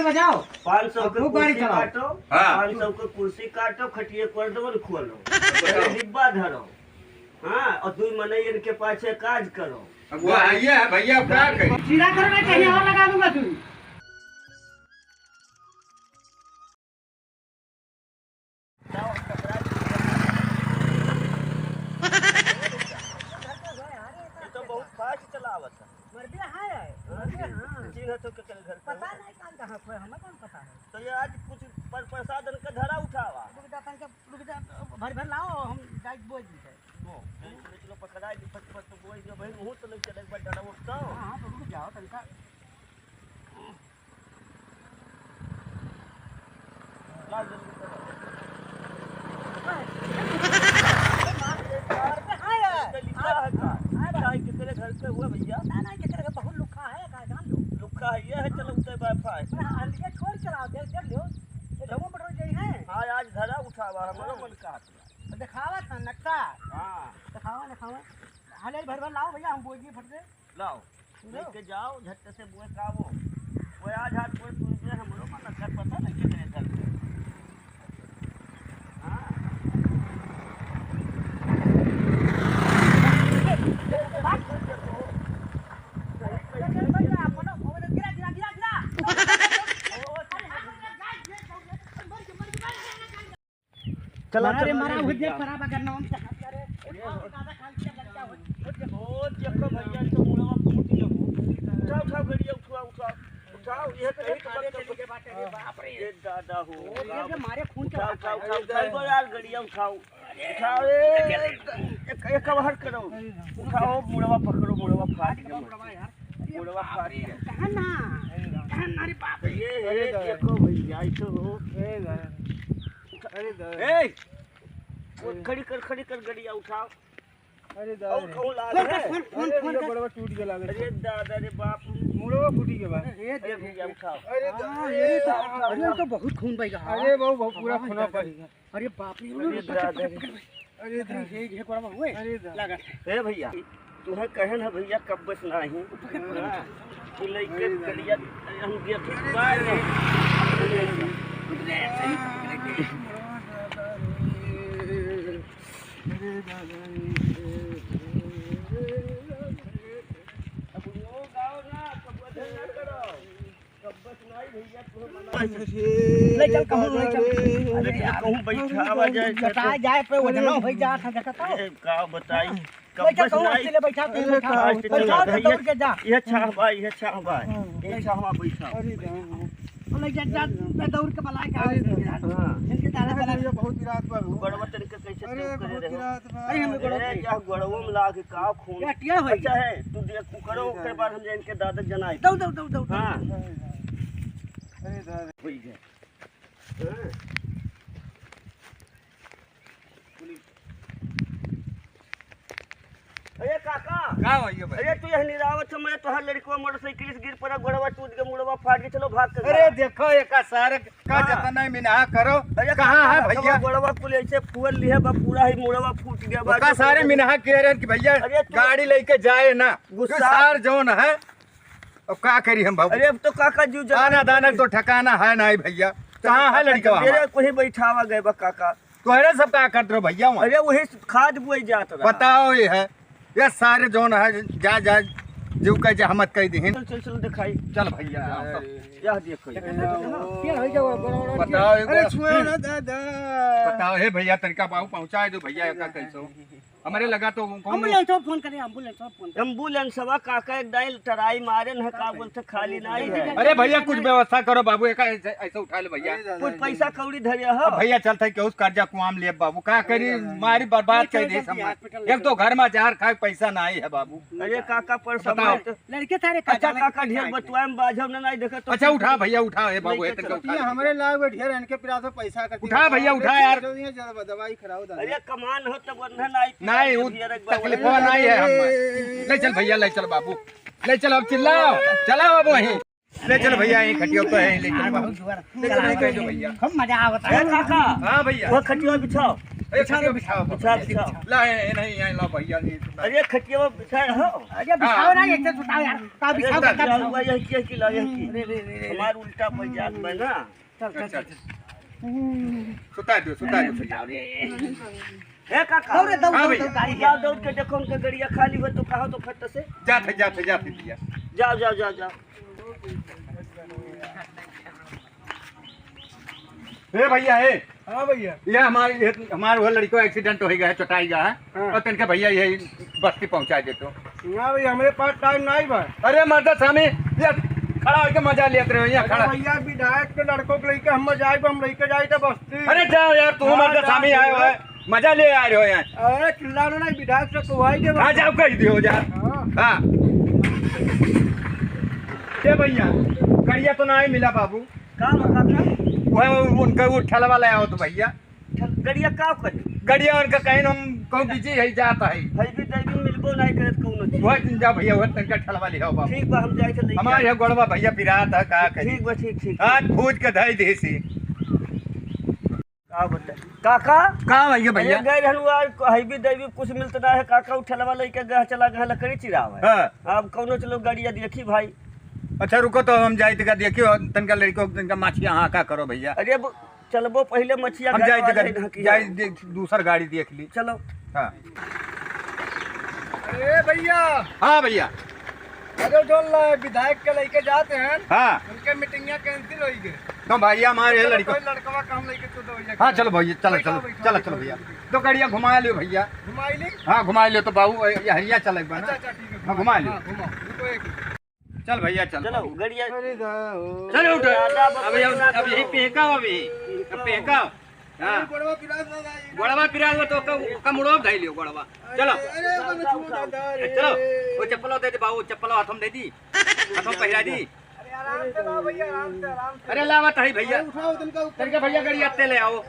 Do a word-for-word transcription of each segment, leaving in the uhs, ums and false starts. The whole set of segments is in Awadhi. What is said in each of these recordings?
बजाओ। पाँच सौ अब के खूब गाड़ी कुर्सी चलाओ। काटो, हाँ। पाँच सौ के कुर्सी काटो, खटिए कर दो, खोलो। बताओ। डिब्बा धरो। हाँ, और दुई मनई इनके पाछे काज करो। अब वो आइए है भैया, अब का करी? सीधा करो, नहीं कहीं और लगा दूंगा तू। ये तो बहुत fast चलावत है। मर्दे हाँ है, मर्दे हाँ। चिन्ह तो के चल घर पे। पता नहीं कहाँ कहाँ खोए, हमें कौन पता है। तो ये आज कुछ पर प्रसाद इनका धरा उठावा। रुक जा, तनका रुक जा, भर भर लाओ, हम जाइत बोल दी है। वो, चलो पकड़ा दी, फट फट तो बोल दियो भाई, मुहूर्त नहीं चले, एक बार डरा उठता हो। हाँ, हाँ, तो रुक जाओ, तनका। लिखा है का? हाँ, भाई। केकरे घर के हुआ भैया? ना, ना, केकरे घर बहुत लुक्खा है, का जान लो। लुक्खा है, ये है, चलो उतर बाय फास्ट। हाँ, हल्के छोड़ चलाओ, देख, देख लो। ये ढंगो पटोर गई है। हाँ, आज धरा उठावा, हमारा हाँ। मन का हाथ में। तो दिखावा था नक्शा। हाँ। दिखावा, दिखावा। हाले भर भर लाओ भैया, हम बोझ में फट गए। लाओ, लो। लेके जाओ, झट से बोए का वो। वो आज हाथ बोए तू जे हमरो मन कर पता नहीं के तेरे घर पे। हाँ। गिरा, गिरा, गिरा, गिरा। चला, मारे, चला, मारा, चला, हो जे चला। खराब अगर नाम से हाथ करे, उठाओ, दादा, खाल के बच्चा हो। ओ, देखो भैया, तो मुड़वा फूट गया हो। उठाओ, उठाओ, गड़िया उठाओ, उठाओ। उठाओ, ये तो अरे, एक खाले बात चली के बात है, अरे बाप रे। ये दादा हो। ओ, ये जो मारे खून उठाओ, चला उठाओ, है। उठाओ, उठाओ, यार, गड़िया उठाओ। उठाओ, ए, एक, एक, एक बाहर करो। उठाओ, मुड़वा पकड़ो, मुड़वा फाट गया। मुड़वा यार। मुड़वा फाट गया। कहाँ ना? कहाँ ना रे बाप रे। ये, ये देखो भैया, ये तो हो। ए, अरे दादा। ए, वो अरे। खड़ी कर, खड़ी कर, गड़िया उठाओ। अरे दादा और रे। कौन लाग फोन कर, है? फोन, फोन, अरे, फोन ये कर। बड़वा टूट गया लागत अरे है। दादा रे बाप। मुड़वा फूटी के बा। ये अरे देख। भैया उठाओ। अरे हाँ, दादा ये रे। तो, अरे, ये तो बहुत खून बह गया। अरे बाबू, बाबू, पूरा हाँ, खून दादा। पड़ गया। अरे बाप रे, अरे पकड़, दादा पकड़, रे। पकड़, पकड़। अरे अरे दादा। हे, हे बड़वा हुए। अरे दादा। लागत है। ए भैया, तुम्हें कहे ना भैया, कब बस नाही। हाँ, तू लइके अरे दादा। करिया, हम देखी अरे बार दादा। में। अरे दादा रे। अरे दादा रे। अब वो गाओ ना, कब बस ना करो। कब बस नाही भैया, तुम्हें मना ले चल, कहूँ ले चल। अरे, अरे, कहूँ बैठावा जाए, बैठा जाए पे वजन हो जात है, देखा तो। ए, का बताई? हाँ। कब बैठा, बस कहूँ नाई। हंसी ले बैठा, तू अरे, बैठा। का बैठा, बैठा, भैया, दौड़ के जा। ये छाह बा, ये छाह बा। हाँ। ये छाह बा, बैठा। अरे, राम। हम लोग जा, जा, मैं दौड़ के बलाए का अरे, आवाज दे रहा। हाँ। इनके दादा अरे, बलाए। ये बहुत गिरात बा। बड़वा तरीके कैसे अरे, चुप करे बहुत रहे हो? गिरात बा। अरे, हम अरे, बड़वा या गोड़वो में लाग के का खून? या टिया होई। अच्छा है, तू देख, तू करो, ओकर बाद हम जान के दादा जनाई। दौड़, दौड़, दौड़, दौड़, दौड़। हाँ। अरे, दादा। होई गया। हाँ। अरे काका, का भैया भाई? अरे तू यह निरावत समय तोहार लड़कवा मोटरसाइकिल से गिर पड़ा, गोड़वा टूट गया, मुड़वा फाट गया, चलो भाग के अरे घर। देखो, एका सारे का हाँ। जतना मिनहा करो, अरे कहाँ काका, है भैया? गोड़वा कुल ऐसे फुअल लिहे बा, पूरा ही मुड़वा फूट गया बा। ओका सारे मिनहा कह रहे कि भैया अरे तू गाड़ी लेके जाए ना, गुस्सा तू सार जौन है, अब का करी हम बाबू? अरे अब तो काका जू जब आना दाना तो ठिकाना है नहीं भैया, कहाँ है लड़का मेरे हमारा? कोई बैठावा गए बा काका। तोहरे सब का करत रहो भैया वहाँ? अरे वही खाद बुआई जात रहा। बताओ ये है, ये सारे जौन है, जा, जा, जीव का जहमत कह दिहिन। चल, चल, चल दिखाई। चल भैया, हम तो अरे। यह देखो। पेड़ हो जाओ, बड़ा, बड़ा बताओ, पेड़। अरे एगो छुआ ना दादा। बताओ, हे भैया, तनिका बाबू पहुँचाए दो भैया, का कैसो? हमरे लगा तो कौन ambulance फोन करे, ambulance फोन करे। Ambulance वा काका एक दाई टराई मारे न, का बोलते खाली नाही है। अरे भैया, कुछ व्यवस्था करो बाबू, एका ऐसे, ऐसे उठा ले भैया। अरे दादा, कुछ पैसा कौड़ी धरे हो? अब भैया चलते केहू से कर्जा कुआम लिए बाबू, का करी, अरे दादा। मारी बर्बाद कर दे सब। Hospital एक तो घर में जार खाए पैसा नाही है बाबू। अरे काका, पर बताओ। समय तो लड़के थारे अच्छा काका, काका, ढेर बतुआ में बाझब ना, नहीं देखा तो अच्छा, उठा भैया, उठा, हे बाबू, नहीं, इतने का उठा। ये हमरे लाग में ढेर इनके पिरात में पैसा का उठा भैया, उठा यार। दवाई कराओ दादा। अरे कमान हो तो बंधन आई, नहीं, वो ढेर एक बार तकलीफ वाला नहीं है हम। ले चल भैया, ले चल बाबू, ले चल, अब चिल्लाओ, चलाओ अब वहीं। ले चल भैया, ये खटिया तो है, ले चल बाबू। ले चल, ले चल भैया। खूब मजा आवत है। ए काका, हाँ भैया। वो खटिया बिछाओ। ए, खटिया बिछाओ, बिछाओ, बिछाओ। ला, ए, ए, नहीं, यहाँ ला भैया, ये तो अरे खटिया बिछाए हो। अरे बिछाओ ना, एक तो सुताओ यार। का अरे बिछाओ, बिछाओ, का बिछाओ। यही की, यही की ला, यही की। अरे, अरे, अरे, अरे। हमार उल्टा पड़ जात बा ना। चल, चल, अच्छा, चल, अच्छा। चल। सुता दो, सुता दो भैया। अरे। हे काका। दौड़, दौड़, हाँ दौड़, भैया। दौड़, गाड़ी जाओ, दौड़ के देखो उनके गड़िया खाली हो तो कहा तो फट से। जात है, जात है, जात है भैया। जाओ, जाओ, जाओ, जाओ। ए भैया, ए। हाँ भैया। ये हमारे, ये हमारे वो लड़को एक्सीडेंट हो गया है, चोटाई गया है। हाँ। और तनके भैया ये बस्ती पहुँचा दे तो। ना भैया, हमरे पास टाइम नहीं बा। अरे मर्दा स्वामी, ये खड़ा होके मजा लेत रहे हो, यहाँ अरे खड़ा। भैया, विधायक के लड़कों के लेके हम जाए, हम लेके जाए तो बस्ती। अरे जाओ यार, तू हाँ, मर्दा जाओ, स्वामी आए हो, जाओ। मजा ले आ रहे हो यहाँ। अरे चिल्लाना नहीं, विधायक से कहवाई दे हाँ, बस। जाओ कह दियो जा। हाँ। हाँ। ए भैया, गड़िया तो ना ही मिला बाबू। का बा काका? वह उनका वो ठेला वाला आओ तो भैया। ठेल-, गड़िया का करे? गड़िया उनका कहीं हम कहूँ बिजी है, जाता है। है भी दैवी मिलबो नहीं करत कौनो चीज। वह दिन जा भैया, वह तनका ठेला वाली हो बाबू। ठीक बा, हम जाए के लेके हमारे यहाँ गोड़वा भैया पिरात है, का करी? ठीक बा, ठीक, ठीक। आज भूज के धई देसी। का बताई? काका? का भैया, भैया? अरे गए रहलू आज, हईबी दैबी कुछ मिलत ना है, काका उ ठेलवा लेके गह चला गह लकड़ी चिरावे। हाँ। अब कौनो चलो गाड़िया देखी भाई। अच्छा रुको तो हम जाई तका देखियो, तनका लड़को तनका माछिया हाँ का करो भैया। अरे अब चलबो पहले मछिया हम घर जाई वाले तका, ना किया। जाई देख, दूसर गाड़ी देख ली। चलो। हाँ। अरे भैया। हाँ भैया। अरे जो ल-, विधायक के लेके जाते हैं, हाँ। उनके मीटिंगिया कैंसिल होई गए। तो भैया हमारे चलो, लड़को कोई लड़कवा काम लेके तो दो भैया। हाँ, चलो भैया, चलो, बैठाओ, चलो, बैठाओ, चलो, बैठाओ, चलो भैया। बैठाओ। तो गाड़िया घुमा लियो भैया। घुमाई ली? हाँ, घुमा लियो तो बाबू, ये हरिया चले बा ना। अच्छा, अच्छा, ठीक है, हाँ, घुमाओ। घुमा लियो। हाँ, घुमाओ। रुको एक चलो, गाड़िया। अरे दा हो। चलो, उठो। दादा, अब, अब, अब यही पेंका अभी। अब पेंका। हाँ। अरे, गोड़वा पिरात ना जाए। गोड़वा पिरात हो तो ओका, ओका मुड़वा धइ लियो, गोड़वा। अरे, चलो। अरे, मत छू दादा रे। चलो, वो चप्पल दे दे बाबू, चप्पल हाथ में दे दी। हाथ में पहिरा दी। अरे, आराम से लाओ भैया, आराम से, आराम से। अरे, लावत है भैया। अरे, उठाओ तनका ऊपर। तनका भैया गाड़ी आते ले आओ।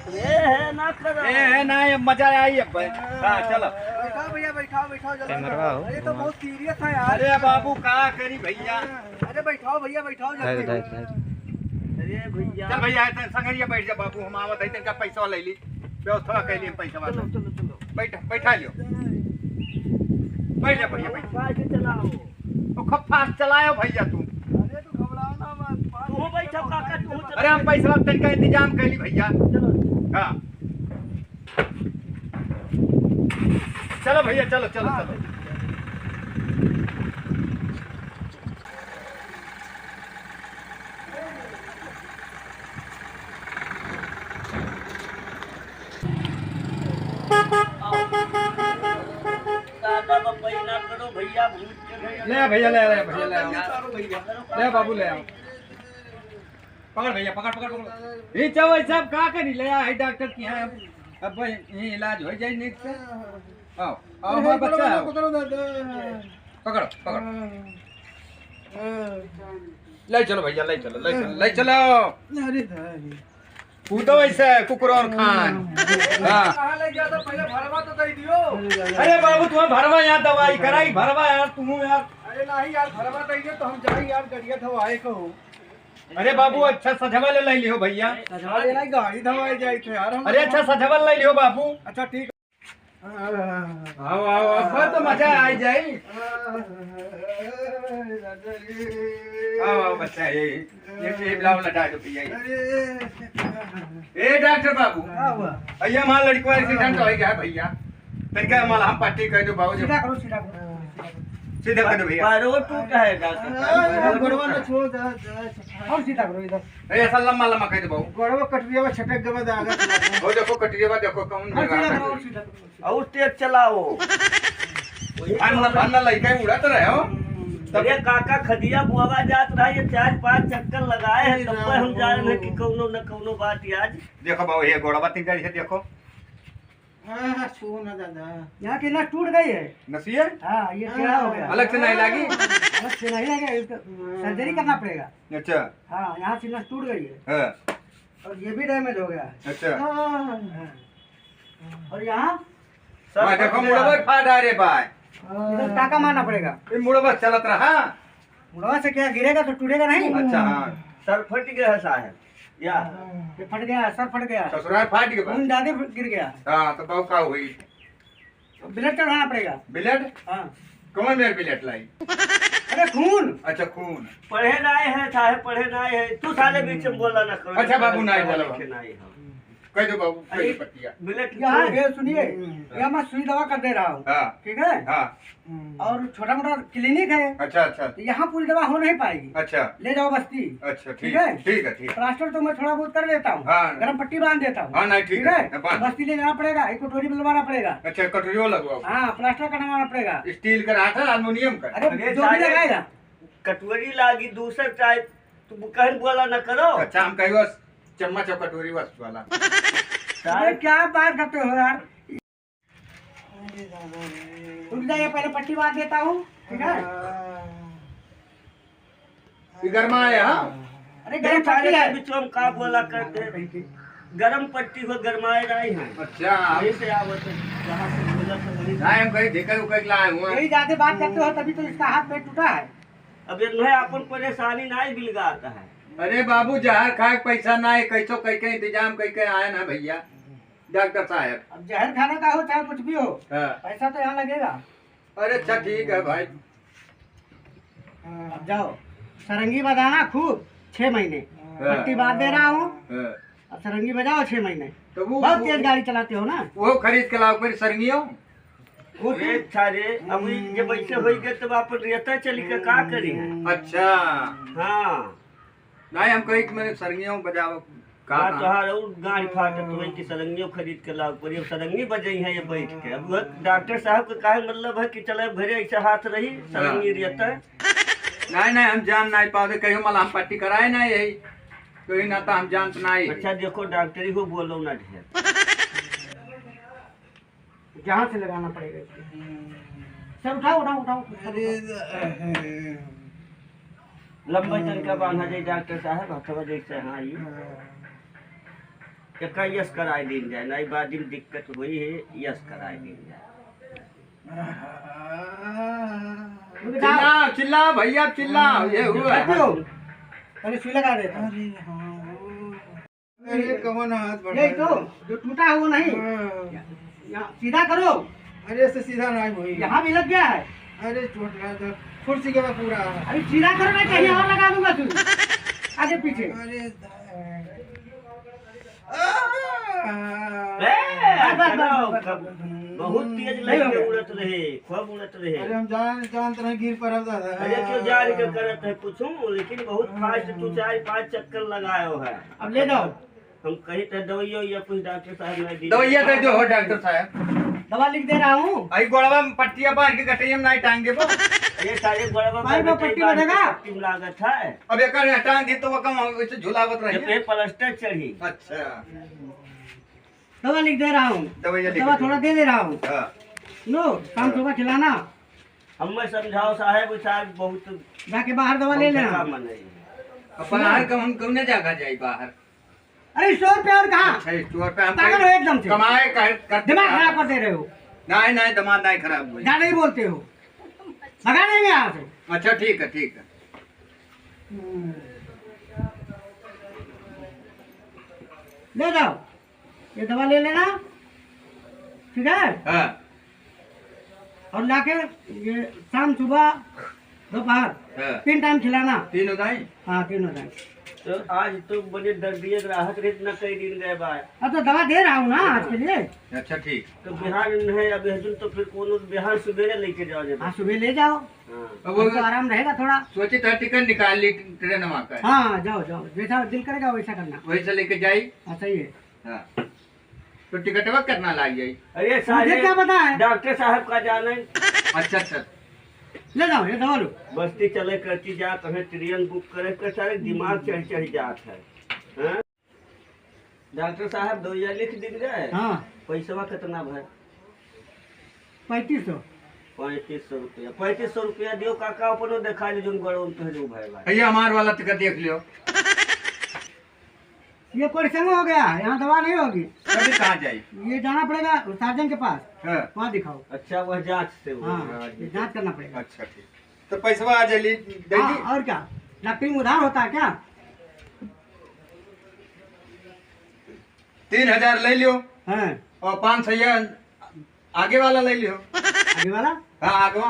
ए, ए, ना करो। ए, ए, ना, ये मजा आई अब। हाँ, चलो। बैठाओ भैया, बैठाओ, बैठाओ, जल्दी बैठाओ। अरे, तो बहुत सीरियस है यार। अरे बाबू, का करी भैया? अरे बैठाओ भैया, बैठाओ जल्दी। अरे भैया। चल भैया, संगरिया बैठ जा बाबू, हम आवत है, तनका पैसा ले ली, व्यवस्था कर ली हम पैसा। चलो, चलो, चलो। बैठ, बैठा लियो। बैठ जा भैया, बैठ। गाड़ी चलाओ। तो खूब फास्ट चलायो भैया तू। अरे तू घबराओ ना मत, फास्ट तू बैठो काका, तू चलाओ। अरे हम पैसा तनका इंतजाम कर ली भैया। चलो। हाँ। चलो भैया, चलो, चलो, हाँ। चलो। दादा, बम्बई ना करो भैया, भूत के घर। ले भैया, ले, ले भैया, ले आओ। ले बाबू, ले आओ। पकड़ भैया, पकड़, पकड़, पकड़। ये चावल सब का करी? ले आ, है डॉक्टर की यहाँ। अब भाई, ये इलाज हो जाए नीक से। आओ, आओ, अरे, हमारा बच्चा पकड़ो, आओ। पकड़ो, दादा। पकड़ो, पकड़ो। हाँ। हाँ। ले चलो भैया, ले चलो, ले चलो, ले चलो। अरे दादा। कूदो ऐसे, कुकुर और खान। हाँ। कहाँ ले गया था? पहले भरवा तो दे दियो। अरे बाबू, तुम्हें भरवा यहाँ दवाई कराई, भरवा यार, तुम यार। अरे नहीं यार, भरवा दे दियो तो हम जाई यार, गड़िया धवाए को। अरे बाबू, अच्छा सजवा ले, ले लियो भैया। सजवा ले नहीं, गाड़ी धवाए जाए थे यार हम। अरे अच्छा सजवा ले लियो बाबू। अच्छा ठीक। आओ, आओ, अब तो मजा आ जाई। आओ, आओ बच्चा, ये, ये, ये ब्लाउज लटा दो भैया, ये। ए डॉक्टर बाबू, का हुआ? भैया, हमारा लड़को एक्सीडेंट हो गया है भैया। तनका मलहम पट्टी कर दो बाबू जी। सीधा करो, सीधा करो। सीधा कर दो भैया। पैरों टूटा है डॉक्टर साहब। हाँ, गोड़वा ना छोड़, जा, जा, जा। और सीधा करो इधर। ए, ऐसा लम्बा लम्बा कर दो बाबू। गोड़वा कटरिया में छटक गवा दे आगे। वो देखो कटरिया में देखो कौन और सीधा जगह करो, है। और सीधा करो। और तेज चलाओ। अन्ना, अन्ना लइका उड़त रहे हो। अरे काका, खदिया बुआवा जात रहा, ये चार पांच चक्कर लगाए हैं, तब पे हम जाने हैं कि कौनो न कौनो बात आज। देखो बाबू, ये गोड़वा तीन गाड़ी है, देखो। हाँ, हाँ, छू ना दादा। यहाँ की नस टूट गई है। नसिए? हाँ, ये टेढ़ा हो गया। अलग से नहीं लागी? अलग से नहीं लगे, इसका हाँ। सर्जरी करना पड़ेगा। अच्छा। हाँ, यहाँ से नस टूट गई है। हाँ। और ये भी डैमेज हो गया है। अच्छा। हाँ। हाँ। और यहाँ? हाँ, देखो, मुड़वा फाड़ रहा रे भाई। इधर टाका मारना पड़ेगा। ये मुड़वा चलत रहा। मुड़वा से क्या गिरेगा तो टूटेगा नहीं? अच्छा, हाँ। सर फट गया है साहब। या। ये फट गया, सर फट गया। ससुराल फाट गया बा। खून ज्यादा गिर गया। हाँ, तो बाबू का हुई? ब्लड चढ़ाना पड़ेगा। ब्लड? हाँ। कौन मेर ब्लड लाई? अरे खून। अच्छा, खून। पढ़े ना आए हैं साहब, पढ़े ना आए हैं। तू साले बीच में बोला ना करो। अच्छा बाबू, ना बोला। लिखे ना आए हम। कह दो बाबू, कह अरे, दो पट्टिया। ब्लड यहाँ छोड़। ये सुनिए, हम्म। यहाँ मैं सुई दवा कर दे रहा हूँ। हाँ। ठीक है? हाँ। और छोटा मोटा क्लिनिक है। अच्छा, अच्छा। तो यहाँ पूरी दवा हो नहीं पाएगी। अच्छा। ले जाओ बस्ती। अच्छा, ठीक ठीक है? ठीक है, ठीक। प्लास्टर तो मैं थोड़ा बहुत कर देता हूँ। हाँ। गरम पट्टी बांध देता हूँ। हाँ, नहीं, ठीक ठीक है, है? हाँ, बांध। बस्ती ले जाना पड़ेगा, एक कटोरी बुलवाना पड़ेगा। अच्छा, कटोरियो लगवाओ। हाँ, प्लास्टर करवाना पड़ेगा। स्टील का रहा था, एल्युमिनियम का? अरे, अरे, जो भी सारे लगाएगा। कटोरी लागी, दूसर चाहे, तू कहीं बोला न करो। अच्छा, हम कहियो चम्मच और कटोरी बस वाला। अरे, क्या बात करते हो यार? अरे दादा रे। रुक जाइए, पहले पट्टी बांध देता हूँ, ठीक है? ये गरमाए, हाँ? अरे, गरम पट्टी है। बीच में का बोला करते हैं? गरम पट्टी हो, गरमाए रही है। अच्छा। वहीं से आवत है, जहाँ से बोला था वहीं से। नहीं, हम कहीं ढेकर उकर लाए हुए हैं। यही ज्यादा बात करते हो, तभी तो इसका हाथ पैर टूटा है। अब ये नहीं, अपन परेशानी नहीं बिलगाता है। अरे बाबू, जहर खाए के पैसा ना है, कैसो कह के इंतजाम कह के आए ना भैया। डॉक्टर साहब। अब जहर खाना का हो चाहे कुछ भी हो, हाँ। पैसा तो यहाँ लगेगा। अरे अच्छा ठीक है भाई। अब जाओ, सरंगी बजाना खूब, छह महीने। हाँ। पट्टी बांध दे रहा हूँ। हाँ। अब सरंगी बजाओ छह महीने। तो वो, बहुत वो, तेज गाड़ी चलाते हो ना। वो खरीद के लाओ फिर सरंगियों। वो तो अरे अच्छा रे, अब ई जब ऐसे होई गए तब अपन रेता चली के का करी है? अच्छा। हाँ। नहीं, हम कही कि मैंने सरंगियों बजाओ। का हाँ, कहा? तोहार और गाड़ी फाटत होई कि सरंगियों खरीद के लाओ पड़ी। अब सरंगी बजई है ये बैठ के। अब वो डॉक्टर साहब के काहे मतलब है कि चले घरे ऐसे हाथ रही, सरंगी हाँ। रहता है। नहीं, नहीं, हम जान नहीं पाते, कहीं मलहम पट्टी कराए ना यही, तो ही ना तो हम जानत नहीं। अच्छा, देखो, डॉक्टरी हो, बोलो ना ढेर। यहाँ से लगाना पड़ेगा इसको। सर, उठाओ, उठाओ, उठाओ, उठाओ। अरे, लंबा तरीका बांधा जाए डॉक्टर साहब, हथवा जैसे, हाँ, ये। हाँ। एका यस कराए दीन जाए, नहीं बाद में दिक्कत हुई है, यस कराए दीन जाए। रुक जाओ। चिल्ला, चिल्ला भैया, चिल्ला, ये हुआ। बैठो। पहले सुई लगा देता हूँ। अरे हाँ, वो। अरे, कौन हाथ बढ़ा यही तो, है? जो टूटा है वो नहीं। हाँ। यहाँ, सीधा करो। अरे, ऐसे सीधा नहीं भाई। यहाँ भी लग गया है। अरे, चोट लगा था। कुर्सी के बाद पूरा। अरे, सीधा करो, नहीं कहीं और लगा दूंगा तू। आगे पीछे। अरे, दा-, ए, बस, बस, चलो, बस, बस, कब-, बस। बहुत तेज नहीं लग के होगा। उड़त रहे, खूब उड़त रहे। अरे, हम जान, जानत रहे गिर पड़ब दादा। अरे, क्यों जान के करत है, पूछूं, लेकिन बहुत fast तू चार पांच चक्कर लगायो है। अब ले जाओ। हम कही तो दवाइया या कुछ डॉक्टर साहब नहीं दी। दवाइया दे दो हो डॉक्टर साहब। दवा लिख दे रहा हूँ। आई गोड़वा में पट्टिया बांध के गटैया में नहीं टांग देबो। ये सारे गोड़वा में भाई, वो गटैया पट्टी बांध के बनेगा? पट्टी में लागत है। अब एक टांग दी तो वो कम वैसे झुलावत रही जब है। ये प्लास्टर चढ़ी। अच्छा। दवा लिख दे रहा हूँ। दवाइया लिख दवा दे। थोड़ा दे दे रहा हूँ। हाँ। लो, शाम हाँ। सुबह खिलाना। हम मैं समझाओ साहब, साहब बहुत जाके बाहर दवा ले बहुत लेना। काम नहीं है। अब बाहर कौन, कौन जगह जाई बाहर? अरे, स्टोर पे और कहाँ? अच्छा, स्टोर पे हम पागल हो एकदम से। कमाए कर, कर दिमाग खराब कर दे रहे हो। नहीं, नहीं, दिमाग नहीं खराब हुई। ज्यादा ही बोलते हो। भगा नहीं यहाँ से। अच्छा, ठीक है, ठीक है। हम्म। ले जाओ, ये दवा ले लेना, ठीक है? हाँ। और लाके ये शाम, सुबह, दोपहर, हाँ। तीन टाइम खिलाना। तीनों टाइम? हाँ, तीनों टाइम। तो आज तो बड़े दर्दिये के राहत रहे, इतना कई दिन गए बा। अब तो दवा दे रहा हूँ ना आज के लिए। अच्छा, ठीक। तो बिहान है, अब हजूर तो फिर कोनो बिहान सुबेरे लेके जाओ जब। हाँ, सुबह ले जाओ। हाँ। अब वो हमको आराम रहेगा थोड़ा। सोचे था टिकट निकाल ली ट्रेन वहाँ का। हाँ, जाओ, जाओ, जैसा दिल करेगा वैसा करना। वैसा लेके जाई। हाँ, सही है। हाँ। तो टिकटवा कितना लाग जाई? अरे मुझे सारे क्या पता है? डॉक्टर साहब का जाने। अच्छा, अच्छा। ले जाओ, ये दवा लो। बस्ती चले करती जात हमें ट्रेन बुक करे के सारे दिमाग चढ़ चढ़ जात है। हाँ? डॉक्टर साहब दवाइया लिख दिन गए। हाँ। पैसवा कितना भर? पैंतीस सौ। पैंतीस सौ रुपया, पैंतीस सौ रुपया दियो काका, अपनो देखा ली जोन गड़ो में तोहरे भाई भाई। ये हमार वाला टिकट देख लियो। ये कोई संग हो गया, यहाँ दवा नहीं होगी। अभी कहाँ जाई? ये जाना पड़ेगा सर्जन के पास, हाँ। वहाँ दिखाओ। अच्छा, वह जांच से हो हाँ, गया। ये जांच करना पड़ेगा। अच्छा, ठीक। तो पैसवा आ जाई, दे दी। हाँ, और क्या? डॉक्टरी में उधार होता है क्या? तीन हजार ले लियो। हाँ। और पाँच सौ ये आगे वाला ले लियो। आगे वाला? हाँ, आगवा।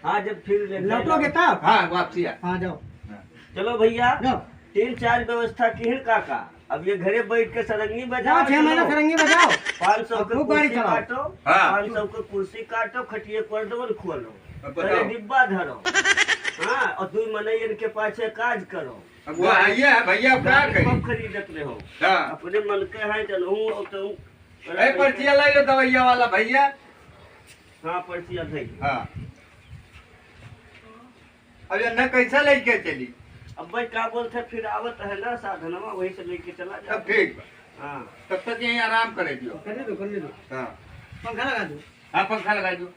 हाँ, जब फिर ले लौटोगे तब? हाँ, वापसी आ। हाँ, जाओ। हाँ। चलो भैया, जाओ। तीन चार व्यवस्था किहिन काका, अब ये घरे बैठ के सरंगी बजाओ, जाओ, छह महीना चलो। सरंगी बजाओ। पाँच सौ अब के खूब गाड़ी कुर्सी चलाओ। काटो, हाँ। पाँच सौ के कुर्सी काटो, खटिए पर दबन खोलो। अब बताओ। पहले डिब्बा धरो। हाँ, और दुई मनई इनके पाछे काज करो। अब वो आइए है भैया, अब का गाड़ी करी? कब खरीदत रहो? हाँ। अपने मन के है, चलहूँ, अब तो ए, पर्चिया लाई लो दवाइया वाला भैया। हाँ, पर्चिया धई। हाँ। अब ये न कैसा लेके चली? अब भाई का बोलते, फिर आवत है ना साधनवा, वही से लेके चला जाओ। तब ठीक बा। हाँ। तब तक यहीं आराम करे दियो। करने दो, करने दो। हाँ। पंखा लगा दो। हाँ, पंखा लगा दो।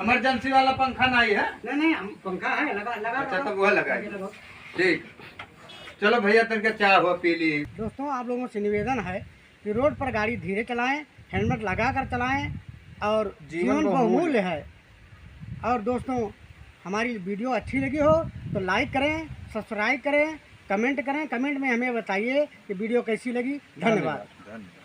इमरजेंसी वाला पंखा नहीं है? नहीं, नहीं, हम पंखा है, लगा, लगा, अच्छा, लगा। तब वह लगा दो। ठीक। चलो भैया, तनके चाह हो पी ली। दोस्तों, आप लोगों से निवेदन है कि रोड पर गाड़ी धीरे चलाएं, हेलमेट लगा कर चलाएं और जीवन जीवन बहुमूल्य बहुमूल्य है। और दोस्तों, हमारी वीडियो अच्छी लगी हो तो लाइक करें, सब्सक्राइब करें, कमेंट करें। कमेंट में हमें बताइए कि वीडियो कैसी लगी। धन्यवाद। धन्यवाद।